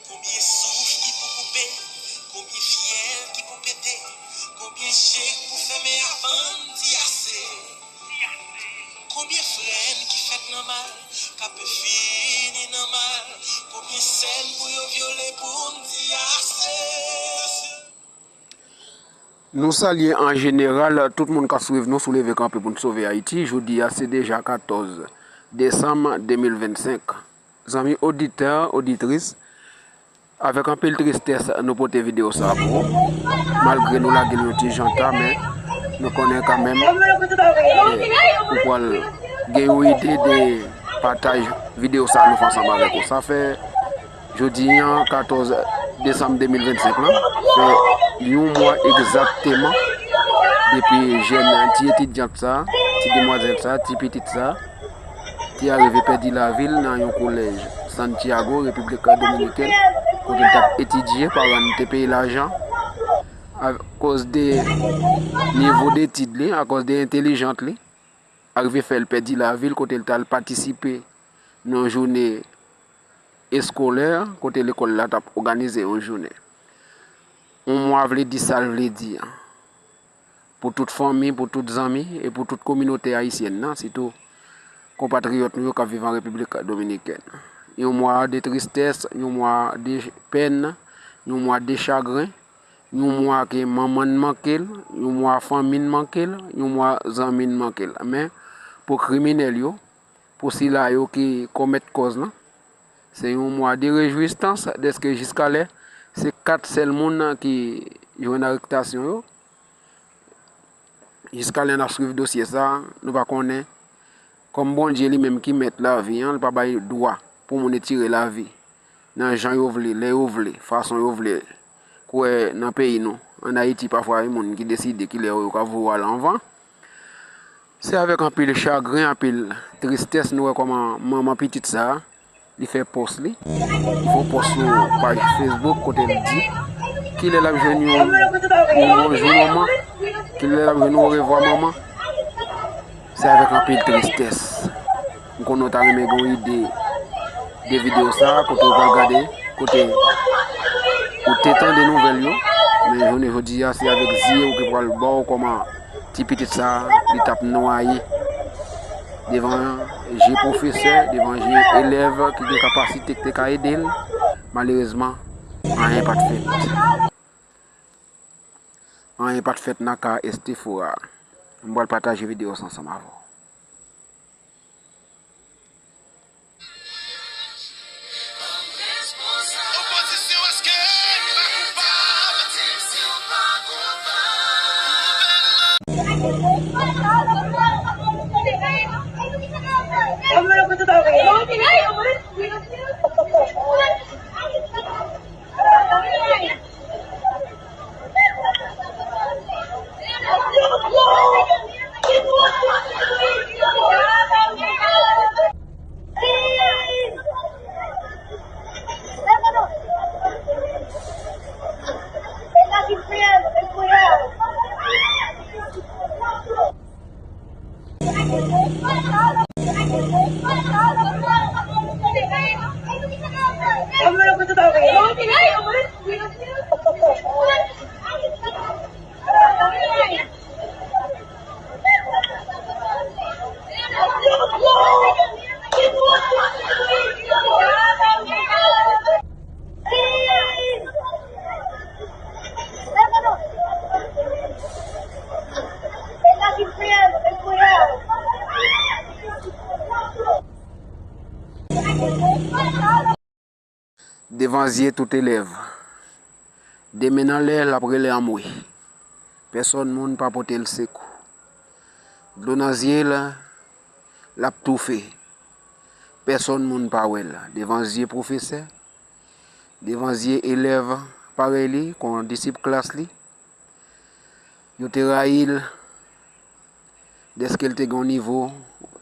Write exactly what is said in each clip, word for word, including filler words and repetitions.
Konbyen souf ki pou koupe, konbyen fyèl ki pou pete, konbyen je k pou fèmen avan n di ase. Konbyen frè n ki fèt nan mal, k ap fini nan mal, konbyen sè n pou yo vyole pou n di ase. Nou salye an jeneral tout moun k ap swiv nou sou Leve Kanpe pou n Sove Ayiti. Jodi a se deja katòz desanm de mil vennsenk. Zanmi oditè, oditris, avèk anpil tristès nou pote videyo sa a pou ou. Malgre nou lage l yon ti jan ta, men nou konnen kanmenm, eh, ou pral gen yon ide de pataj videyo sa a nou fè ansanm avèk ou. Sa fè jodi a, katòz desanm de mil vennsenk lan, fè yon mwa egzakteman depi jèn ti etidyant sa, ti demwazèl sa, ti pitit sa, te arive pèdi lavi l nan yon kolèj Santiago, Repiblik Dominikèn, kote l t ap etidye, paran l te peye lajan. Akòz de nivo detid li, akòz de entelijans li, arive fè l pèdi lavi l kote l t al patisipe nan yon jounen eskolè, kote lekòl la t ap òganize yon jounen. Yon mwa vle di sa l vle di an. Pou tout fanmi, pou tout zanmi e pou tout kominote ayisyèn nan, sitou konpatriyòt nou yo k ap viv an Repiblik Dominikèn. Yon mwa de tristès, yon mwa de pèn, yon mwa de chagren, yon mwa ke manman n manke l, yon mwa fanmi n manke l, yon mwa zanmi n manke l. Men, pou kriminèl yo, pou sila yo ki komèt kòz lan, se yon mwa de rejwisans dèske jiskalè se kat sèl moun ki jwenn arestasyon yo. Jiskalè n ap swiv dosye sa, nou pa konnen kòm Bondye li menm ki mèt lavi an, li pa bay dwa pou moun etire lavi nan jan yo vle, lè yo vle, fason yo vle. Kwè nan peyi nou, ann Ayiti, pafwa gen moun ki deside kilè yo ka voye w al anvan. Se avèk anpil chagren, anpil tristès nou wè kòman manman pitit sa a, li fè pòs li. Li fè yon pòs sou paj Facebook kote l di kilè l ap jwenn yon, yon bonjou manman, kilè l ap jwenn yon orevwa manman. Se avèk anpil tristès. M konnen w ta renmen gen yon ide de videyo sa a, kote w pral gade, kote ou te tande nouvèl yo. Men jounen jodi a, se avèk zye w ki pral ba w kòman ti pitit sa a, li t ap nwaye devan je pwofesè, devan je elèv ki gen kapasite ki te ka ede l. Malerezman, anyen pa t fèt. Anyen pa t fèt nan ka Estefora. M pral pataje videyo sa ansanm avè w. Devan zye tout elèv. De men anlè, l ap rele anmwe. Pèsòn moun pa pote l sekou. Dlo nan zye l, l ap toufe. Pèsòn moun pa wè l. Devan zye pwofesè, devan zye elèv parèy li, kon disip klas li, yo te rayi l. dèske l te gen yon nivo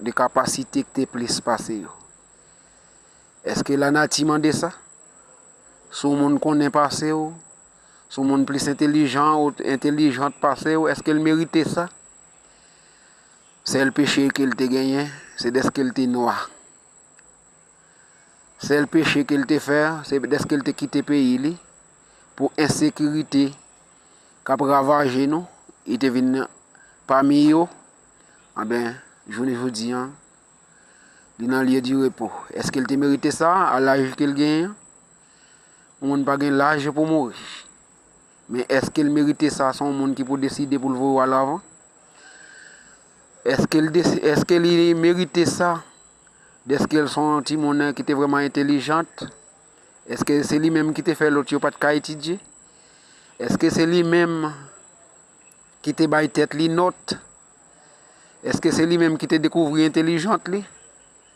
de kapasite ki te plis pase yo? Èske lanati mande sa? Si yon moun konnen pase w, si yon moun plis entelijan ou entelijant pase w, èske l merite sa? Sèl peche ke l te genyen, se dèske l te nwa. Sèl peche ke l te fè, se dèske l te kite peyi li pou ensekirite k ap ravaje nou, li te vin pami yo. Anben, jounen jodi a, li nan lye di repo. Èske l te merite sa a laj ke l genyen an? Yon moun pa gen laj pou mouri. Men èske l merite sa? Se yon moun ki pou deside pou l voye w al avan. Èske l, èske li merite sa? Dèske l se yon timoun ki te vrèman entelijant? Èske se li menm ki te fè lòt yo pa t ka etidye? Èske se li menm ki te bay tèt li nòt? Èske se li menm ki te dekouvri entelijant li?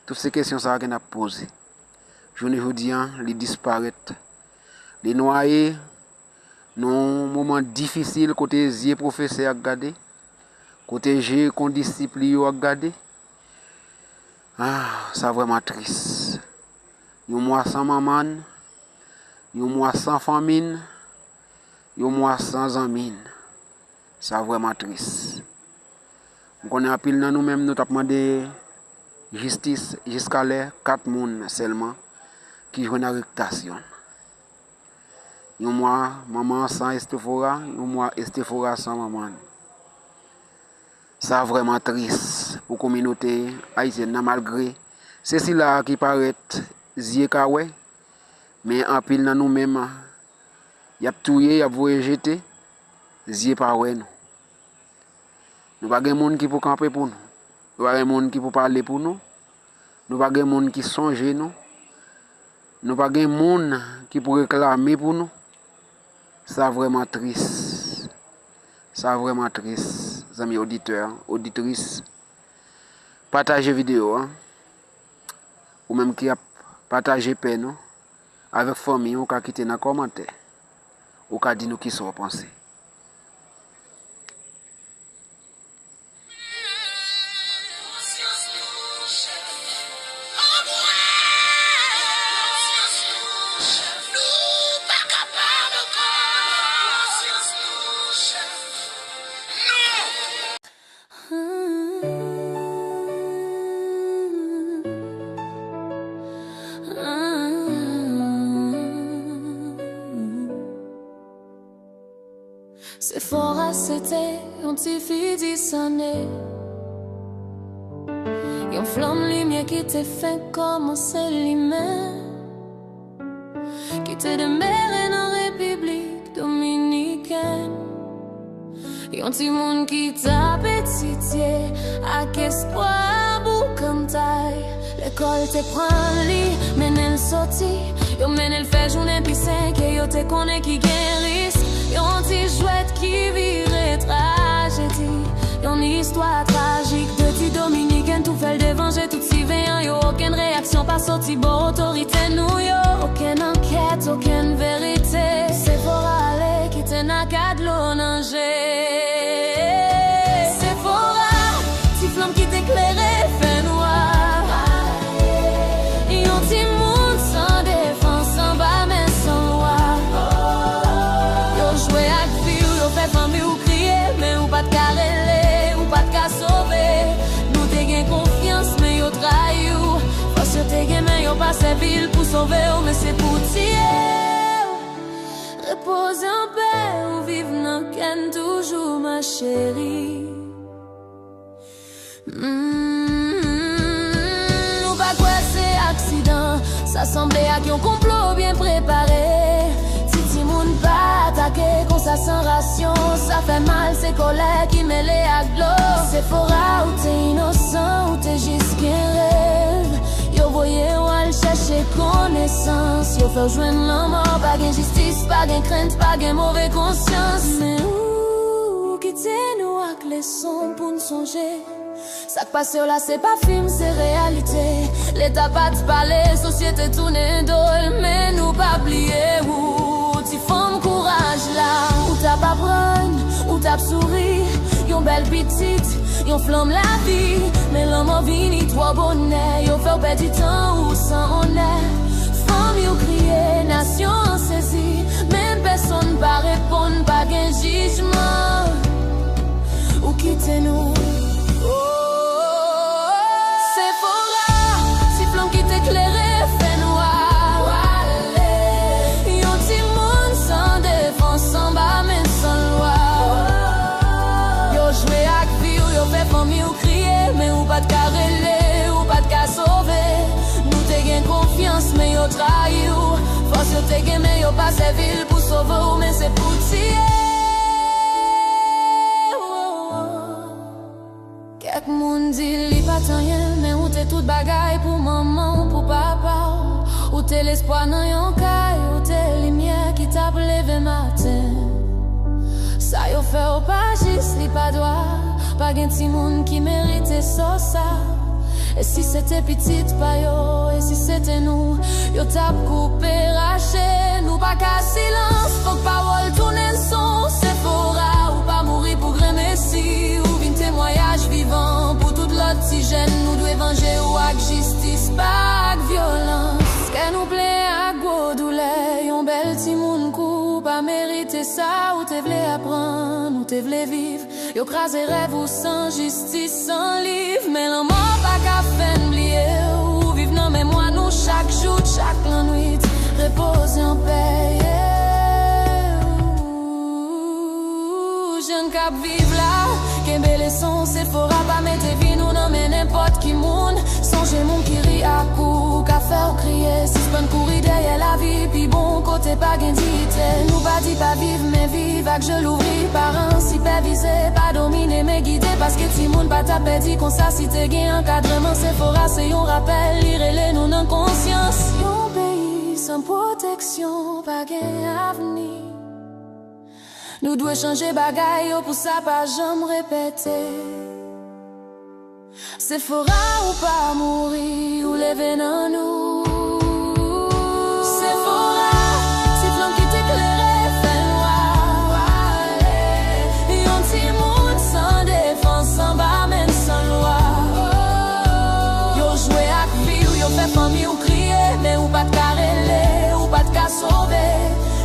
Tout se kesyon sa a ke n ap poze. Jounen jodi a, li disparèt. Li nwaye nan yon moman difisil kote zye pwofesè ap gade, kote je kondisip li yo ap gade. Ah, sa vrèman tris. Yon mwa san manman n, yon mwa san fanmi n, yon mwa san zanmi n. Sa vrèman tris. M konnen anpil nan nou menm nou t ap mande jistis jiska lè kat moun sèlman ki jwenn arektasyon. Yon mwa manman an san Estefora, yon mwa Estefora san manman l. Sa vrèman tris pou kominote ayisyèn nan, malgre se sila a ki parèt zye ka wè, men anpil nan nou menm, y ap touye, y ap voye jete, zye pa wè nou. Nou pa gen moun ki pou kanpe pou nou. Nou pa gen moun ki pou pale pou nou. Nou pa gen moun ki sonje nou. Nou pa gen moun ki pou reklame pou nou. Sa vrèman tris. Sa vrèman tris, zanmi oditè, oditris. Pataje videyo a. Ou menm ki ap pataje pèn ou avèk fanmi w, ou ka kite nan kòmantè. Ou ka di nou kisa w panse. Sefora se te yon ti fi dis ane. Yon flanm limyè ki te fenk kòmanse limen, ki te demere nan Repiblik Dominikèn. Yon timoun ki t ap etidye ak espwa boukantay. Lekòl te pran li, mennen l soti. Yo mennen l fè jounen pi senke yo te konnen ki gen risk. Yon ti jwèt ki vire trajedi. Yon istwa trajik de ti Dominikèn tou fè l devanje tout siveyan yo. Okenn reyaksyon pa soti bò otorite nou yo. Okenn ankèt, okenn verite. Sefora ale kite n ak dlo nan je. Sefora, ti flanm ki te klere fènwa. Yon timoun san defans anba men san lwa. Yo jwe ak vi w, yo fè fanmi w kriye, men ou pa t ka rele, ou pa t ka sove. Nou te gen konfyans, men yo trayi w. Fòs yo te gen, men yo pa sèvi l pou sove w, men se pou tiye w. Repoze anpè, ou viv nan kè n toujou, ma chérie. Mm, ou pa kwè se aksidan, sa sanble ak yon konplo byen prepare. Ti timoun pa atake konsa san rasyon, sa fè mal, se kòlè ki mele ak dlo. Sefora, ou te inosan, ou te jis gen rèv. Yo voye w al chèche konesans, yo fè w jwenn lanmò. Pa gen jistis, pa gen krent, pa gen move konsyans. Men ou kite nou ak leson pou n sonje. Sa k pase w la se pa fim, se reyalite. Leta pa t pale, sosyete tounen do l, men nou pa bliye ou. Ti fanm kouraj la, ou t ap aprann, ou t ap souri. Yon bèl pitit, yon flanm lavi, men lanmò vini twò bonè, yo fè w pèdi tan ou san onè. Fanmi w kriye, nasyon an sezi, men pèsonn pa reponn, pa gen jijman. Ou kite nou. Oh, Sefora, ti flanm ki te klere fènwa. Yon timoun san defans, anba men san lwa. Yo jwe ak vi w, yo fè fanmi w kriye, men ou pa t ka rele, ou pa t ka sove. Nou te gen konfyans, men yo trayi w. Fòs yo te gen, men yo pa sèvi l pou sove w, men se pou tiye w. Kèk moun di li pa t anyen, men ou te tout bagay pou manman w, pou papa w. Ou te lespwa nan yon kay, ou te limyè ki t ap leve maten. Sa yo fè w pa jis, li pa dwa. Pa gen timoun ki merite sò sa. E si se te pitit pa yo, e si se te nou, yo t ap koupe, rache. Nou pa ka silans, fòk pawòl tounen son. Sefora, ou pa mouri pou granmesi, ou vin temwayaj vivan pou tout lòt ti jèn. Nou dwe vanje w ak jistis, pa ak vyolans. Kè nou plen ak gwo doulè, yon bèl timoun kou pa merite sa. Ou te vle aprann, ou te vle viv, yo kraze rèv ou san jistis, san liv. Men lanmò pa ka fè n bliye w. Ou viv nan memwa nou chak jou, chak lannwit. Repoze anpè, yeah. Ou jèn k ap viv la, kenbe leson. Sefora pa mete vi nou nan men nenpòt ki moun. Sonje moun ki ri ak ou, ka fè w kriye. Sispann kouri dèyè lavi, pi bon kote pa gen diyite. Nou pa di pa viv, men viv ak je louvri. Paran, sipèvize, pa domine, men gide. Paske timoun pa t ap pèdi konsa si te gen ankadreman. Sefora se yon rapèl, li rele nou nan konsyans. Yon peyi san pwoteksyon, pa gen avni. Nou dwe chanje bagay yo pou sa pa janm repete. Sefora, ou pa mouri, ou leve nan nou. Sefora, ti flanm ki te klere fènwa. Yon timoun san defans, anba men san lwa. Yo jwe ak vi w, yo fè fanmi w kriye, men ou pa t ka rele, ou pa t ka sove.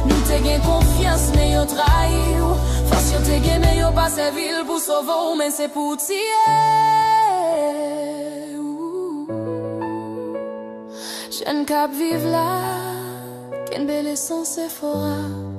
Nou te gen konfyans, men yo trayi w. Fòs yo te gen, men yo pa sèvi l pou sove w, men se pou tiye w. Jèn k ap viv la, kenbe leson Sefora.